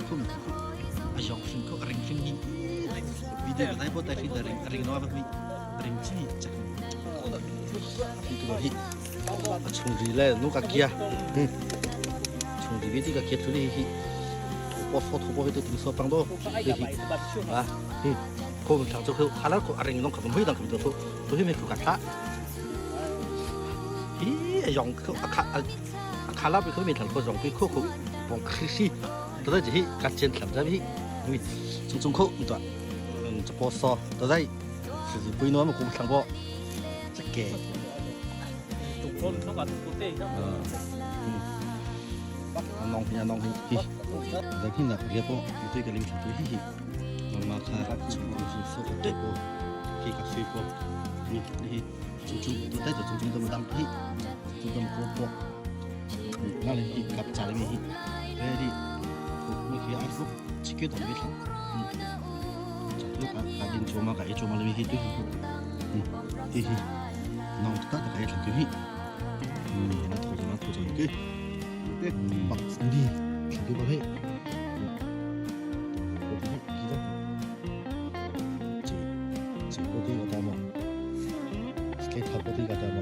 khu mi khu a yong hring khu a ring hring hi video ka dai bo tai hring da ring a ring no ba mi ring chi chak hi tu hi a chung ri le nu ka kia chung ri bi ti ka kia thu li hi po so tho po hi tu ting so pang do hi hi a hi ko mi thang chu khu khala ko a ring nong ka mui dang ka tu tu hi mi khu ka tha hi a yong khu a kha a khala bi khu mi thang ko yong bi khu khu bong khri si to dai hi ka chen thlam ja hi mi chung chung khu to 这波少，都在是规模嘛，顾不上波，这个。น้องพี่น้องพี่แต่พี่น่ะเรียกว่าตัวกันลิงตัวที่มามาค่ะชมดูสิสุดเด็ดพี่กับซีโฟนี่นี่จุ๊จุ๊ตัวได้ตัวจุ๊จุ๊ตัวมันดำพี่จุ๊ตัวมันโคตรนั่นเลยพี่กับจ่าเลยพี่เฮ้ยดิไม่เคยอ่านฟุกชิคกี้ตัวไม่ทันตัวกับกับดินโจมากับไอโจมาเลยพี่ตัวพี่พี่น้องตัดกับไอ้หลังพี่那头上那头上给，把你给把嘿，我给记得，这这个这个大嘛，这个这个大嘛，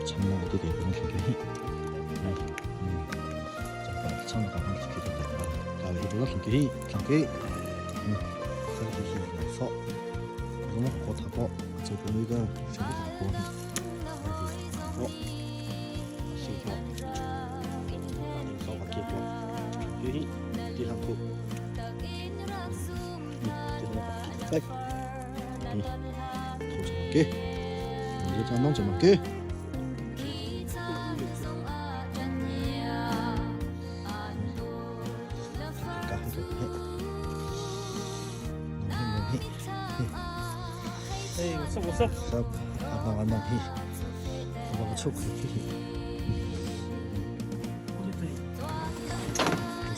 참나 어떻게 보면 좋겠니? 자, 참나 가방 좋겠다. 가왜 이거 좋겠니? 좋겠. 这个就是说，我们搞他搞，这个那个这个大锅，我修好，烧把结果，就是地上土，这个来，头上给，你就这样弄怎么给？ Hey, what's up, what's up? ครับอันนั้นพี่เราก็โชคดีพี่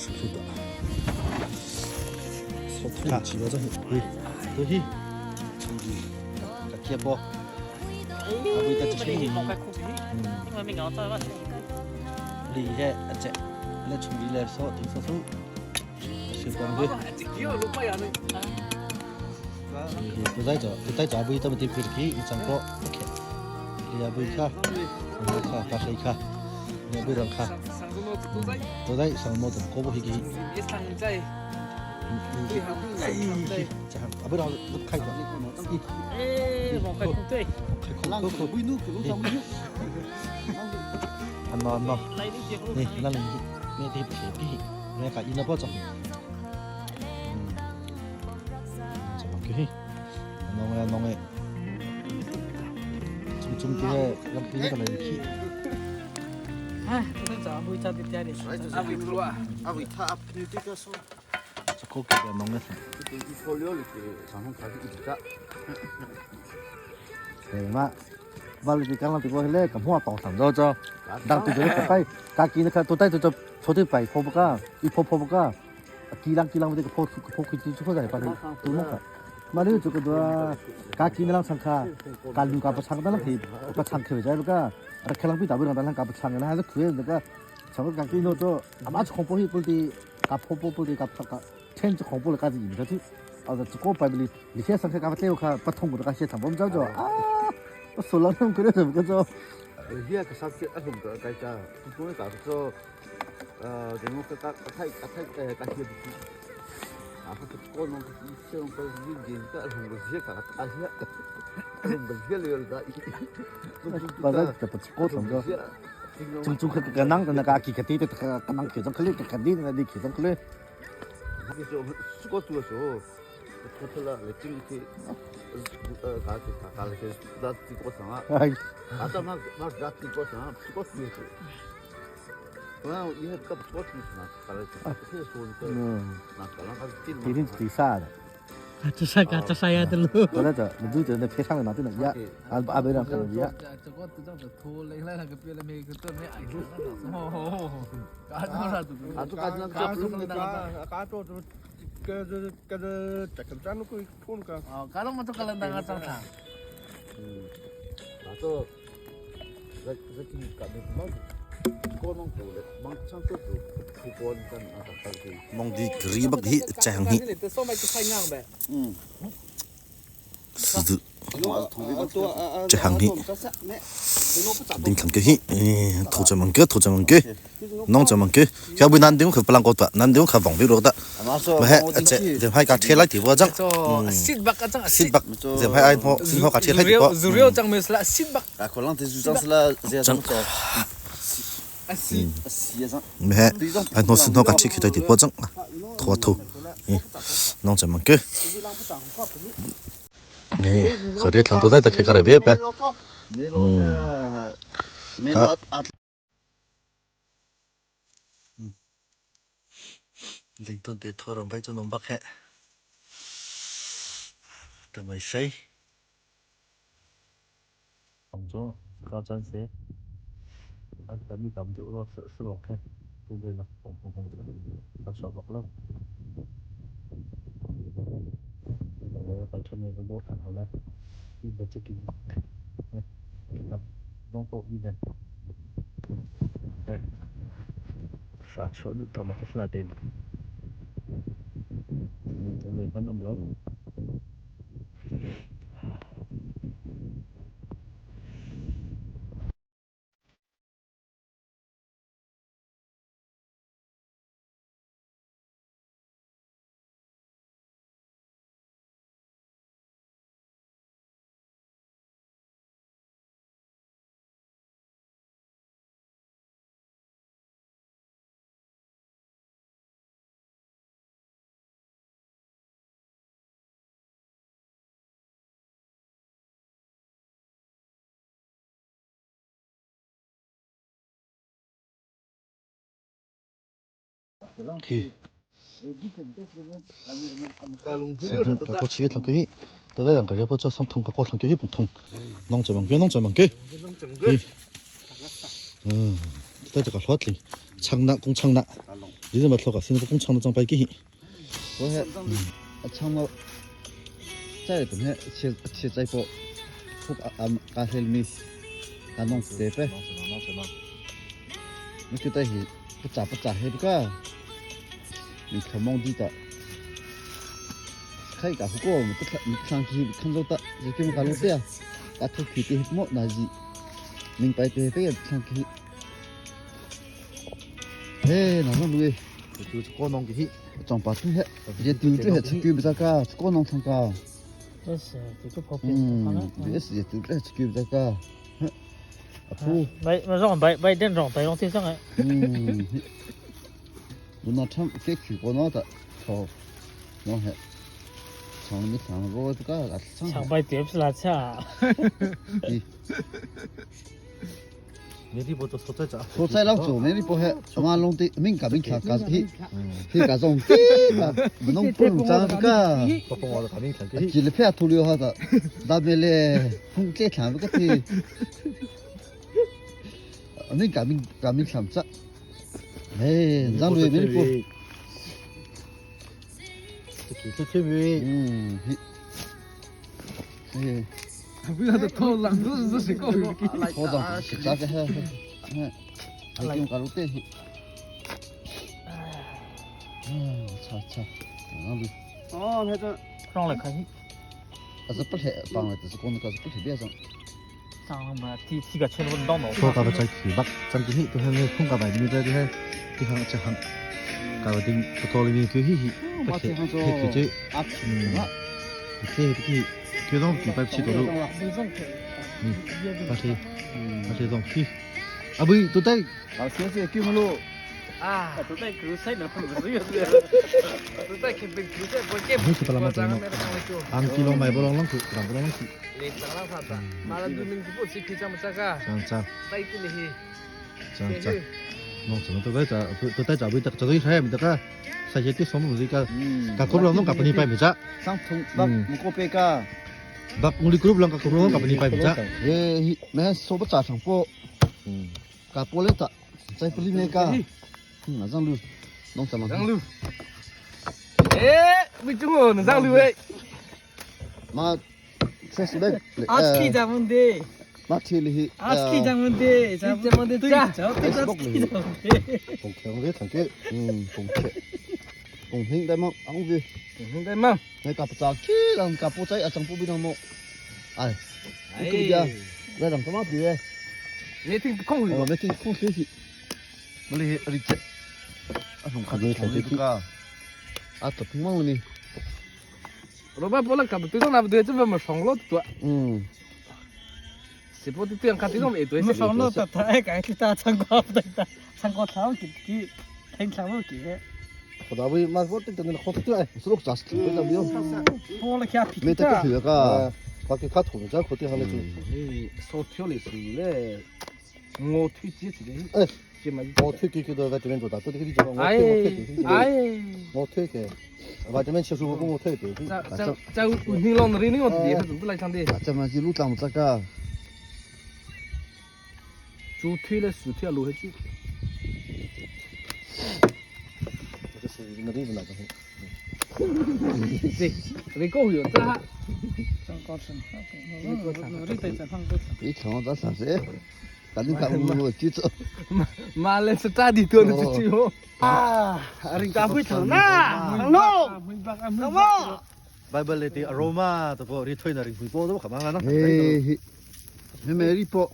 是的，说土鸡巴这嘿，对嘿，土鸡，个贴包， 哎，厉害，这那从里来说，听说说，是光的。不在这，不在这，不他们得回去，一张个，OK，你也不看，你看，把谁看，你不让看，都在上么子，可不去去。哎，这啊不让开个，哎，望开空对，开空空空，安喏安喏，你那里那得皮皮，那个伊那包装，怎么去？弄个弄个，从中间让皮那个人去。哎，这个阿伟他的家里。阿伟哥啊，阿伟他阿你这个说。这个给弄个。对嘛？ว่าเลยกันเราติดว่าเล่กับหัวต่อสามเจ้าเจ้าดังติดเลยกับไปกากีนะครับตัวใต้ตัวจะชดที่ไปพบก็อีพบพบก็กีรังกีรังมันจะพบพบคือจุดเข้าใจไปตัวมุกอะมาเรื่องจุดตัวกากีนั่งสังขากาลูกาประชังนั่งที่ประชังเขยใจแล้วก็ระแคลังพี่ดาวเรื่องนั้นกาประชังนะฮะจะคุยแล้วก็สมมติกากีโนตัวอามาของพวกที่ปุ่นที่กาพบปุ่นที่กากาเช่นของพวกกาจีนก็ที่เอาแต่จุดก็ไปเลย你现在上课干嘛这个看不通过的那些场，我们叫做啊。说老两口的什么叫？ เฮียกษัตริย์อหุ่มตัวไกจ้าตัวนี้กับตัวเอ่อเดี๋ยวมันก็กัดไทยกัดไทยเอ่อกัดเฮียบุกอ่ะเขาจะก้อนมันเชื่อมก็ยิ่งยิงก็หุ่มก็เฮียกัดอาเฮียหุ่มก็เฮียเลยละอี 把那个不过什么？从从个个啷的那个几个地的个个啷其中可能个个地的那其中可能。 ก็ตัวโซ่ก็ทละเลยจริงที่เอ่อกัดกัดเลยดัดที่ก็สั่งอ่ะ 哎， 아까 막 막 락티 거잖아. 찍었으니까. 그냥 이해 값 찍었으니까 나 갈래. 그래서 嗯， 나 갈랑 가서 뛰는 铁定是啥的？这啥呀？的路。我那这，你就在那片上面拿的那呀，阿阿没让看见呀。 这个都这拖累了那个别的每个都没爱吃，哦，干做啥都 아주 가지나 嘎做这个这个这这个咱都可以碰个。 哦，干了么都干了那个早餐。 나도 Mong di kri bak hi chang hi chang hi ding thang ke hi thu cha mang ke thu cha mang ke nong cha mang ke kya bu nan ding kha palang ko ta nan ding kha vong vi ro ta ma he che je hai ka the lai ti bo jang sit bak ka chang sit bak je hai ai ho sin ho ka the lai ti bo zuriyo chang me sla sit bak chang me ai no sin ho ka thi khi ti bo jang thua thu nong cha mang ke ni khare thlang to dai ta khe ka re be pe Linh tuần để thua rồng bay cho nông bắc hẹ. Tờ mày xây. Ông chú, cao chân xế. Anh ta bị cầm chịu lo sợ sư bọc he. Tu đây là không không không. Ta sợ bọc lắm. Phải cho nên cái bố thằng hậu lên. Đi về chiếc kinh. Nông bộ đi này. Sa cho được tao mà cái là tiền. Người vẫn ông lớn. Thì có chỉ thằng cái tới đây là cái cho xong thùng có thằng cái bụng thùng nông chợ bằng cái nông chợ bằng cái ừ tới cái thoát liền 창나 공창나 이제 막 들어가 신고 공창나 장 빨기 我唱了，在本来切切在波，不啊啊黑米，啊弄得呗，你觉得是不咋不咋黑不个？你看梦地的，开个不过我们不看你上去看到的，就跟我讲了这，啊头皮的么那是，明白的这个上去，哎，哪能对？ 就过弄个装把东西，也丢这些吃不着个，过弄成个。这是这个跑偏嗯，也是也丢这吃不着个。啊不，白那让白白电装白用天上来。嗯，我那唱给去过那的，操，那还唱没唱过这个，唱抢白碟是哪抢？你这不做错在咋？错在老做，没你不还，我弄的敏感敏感，干去，去干种，不弄不弄脏这个。不帮我的，敏感几了片土料哈子，那边嘞，风再强不个的，你干敏干敏强子，哎，让路没你不，这这这嗯，嘿，不要的头浪都是这些狗。好长，咋个还，嗯，还用搞路对，嗯，操操，让路，哦，那这上来看你。还是不太帮了，就是讲那个是不太别上。上嘛，第几个车都能当到。 thua cả vào trái thủy bắc trong cái hệ tôi hay không cả bài như thế hay cái hàng chẳng hàng cả vào đinh tôi to lên cứ hí hí cái cái cái chứ cái cái cái đó chỉ bài chỉ đồ ừ bà thế bà thế dòng khi à bây tôi đây 老师是给我喽。啊，都在狗赛呢，不是有都在看被狗赛不给。 hết cái làm mà ăn kilo mày bao long lắm cứ làm bao long lắm 你长了啥子？马上就能不吃皮这么这个， chàng chàng 带进去。 chàng chàng nó chỉ tôi đây tôi đây chả bây giờ tôi thấy mình ta sai chết tiếp sống gì cả cả cốt lòng nó cả bên bay mình cha 上从那我过别个。 bác ngồi group lòng cả cốt lòng cả bên bay mình cha 诶，那说不咋上波，搞波来咋，在不里面搞，嗯，让路，弄什么？让路。哎，没中哦，能让路哎。妈，确实嘞。啊，皮在问题。Ma thil hi Aski jang de jang de cha. Xbox li. Kong kheng ve thang ke. Kong khe. Kong hing dai mang ang vi. Đây mà. Ngay cặp chả khi làm cặp bố cháy ở trong bố bên mộ. Ai. Cái gì? Đây làm cái mắt gì đây? Mấy thằng không hiểu. Ờ mấy thằng không hiểu gì. Mà lấy đi chết. À không khát không cái cả. À tập mang lên đi. Rồi ba bố là cặp tôi làm tôi chứ mà sống lót tôi. Ừ. Chỉ bố tôi tưởng cặp tôi không tôi 没放了，他他爱干去打唱歌不对打，唱歌唱几几，听唱不几， Kho da bi ma bo tik tan kho tu ai. Số lúc chả bên làm gì? 播了下皮 Mấy thằng cái thử cả. Ba cái khát thủ ra kho ti hàng này. Số thiếu lịch sử lệ ngô thuyết chế thì đấy. Ê. Chỉ mà 我推给给到vitamin 做大，都这个你做，我 ai 推 ai 我推给，vitamin 七十五我推给。 cháu cháu cháu ninh long nó đi ninh long thì nó cũng lại sang đi. À chăm mà chỉ lúc làm chắc cả. 主推了薯条卤下去。这是那个是哪个？对，你够有这。唱歌唱，努力在唱歌。 Ít thằng nó sao sẽ. Cả những cặp mua chỉ cho. 妈嘞，是咋地多的这酒？啊，人家会唱呐，龙，龙么？ Bible 里的 aroma 都不，你推那里会播都干嘛呢？ Ê, mẹ mẹ đi bộ.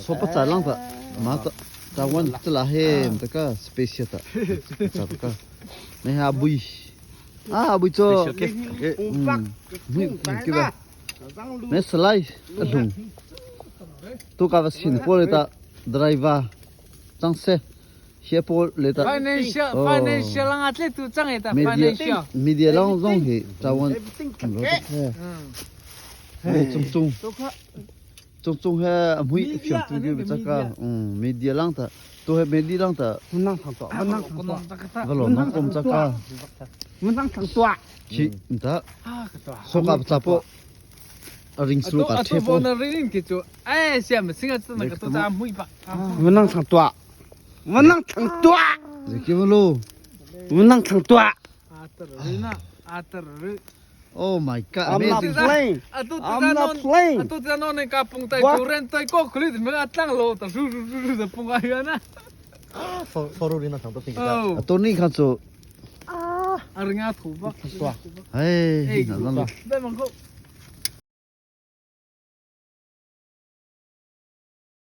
Số bắt chả lăng ta, mà ta ta quan ta là he, ta cả special ta, ta cả. Mẹ hà bùi, à bùi cho, ừ, cái bà, mẹ slice, lùng. Tôi cả vào xin po ta driver, chẳng xe, xe po lệ ta. Financial financial 啷个这都涨一点 media financial。 media long long thì ta quan, trung trung. 中中还没想做个这个，嗯，media 浪的，都还 media 浪的，我能唱多，我能唱多，不老能讲这个，我能唱多。去，你得，说个咋不，啊，零数个贴 不 不， 能认给做，哎，现在现在是那个都在每吧。我能唱多，我能唱多，这个不喽我能唱多。阿德尔呢？阿德尔。 ，Oh my I'm not God， playing. 啊，都 I'm not playing. 啊，都在那那个蹦在突然在高可里怎么啊涨了？到处处处处的蹦啊远呢。 서로 우리나 장도 생기다. 哦，都你看做，啊，人家土吧。哎，哪能在门口。